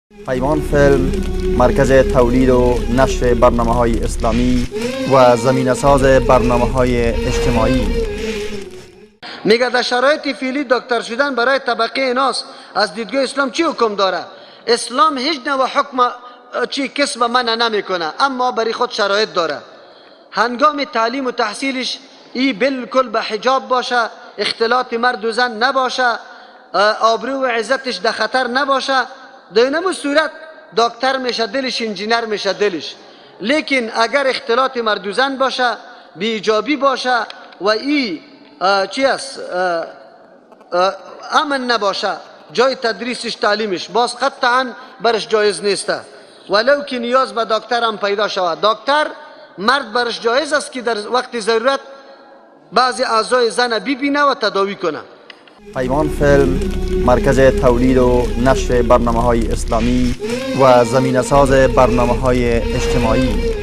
پیمان فیلم، مرکز تولید و نشر برنامه های اسلامی و زمینه ساز برنامه های اجتماعی. میگه در شرایط فعلی دکتر شدن برای طبقه اناث از دیدگاه اسلام چی حکم داره؟ اسلام هیچ نوع حکم چی کسب منع نمیکنه، اما برای خود شرایط داره. هنگام تعلیم و تحصیلش ای بالکل به حجاب باشه، اختلاط مرد و زن نباشه، آبرو و عزتش در خطر نباشه، در اینمو صورت دکتر میشه دلش، انجینر میشه دلش. لیکن اگر اختلاط مرد و زن باشه، بی ایجابی باشه و ای چی است، امن نباشه جای تدریسش تعلیمش، باز قطعا برش جایز نیسته، ولو که نیاز به دکتر هم پیدا شود. دکتر مرد برش جایز است که در وقت ضرورت بعضی اعضای زن ببینه و تداوی کنه. پیمان فیلم، مرکز تولید و نشر برنامه های اسلامی و زمینه ساز برنامه های اجتماعی.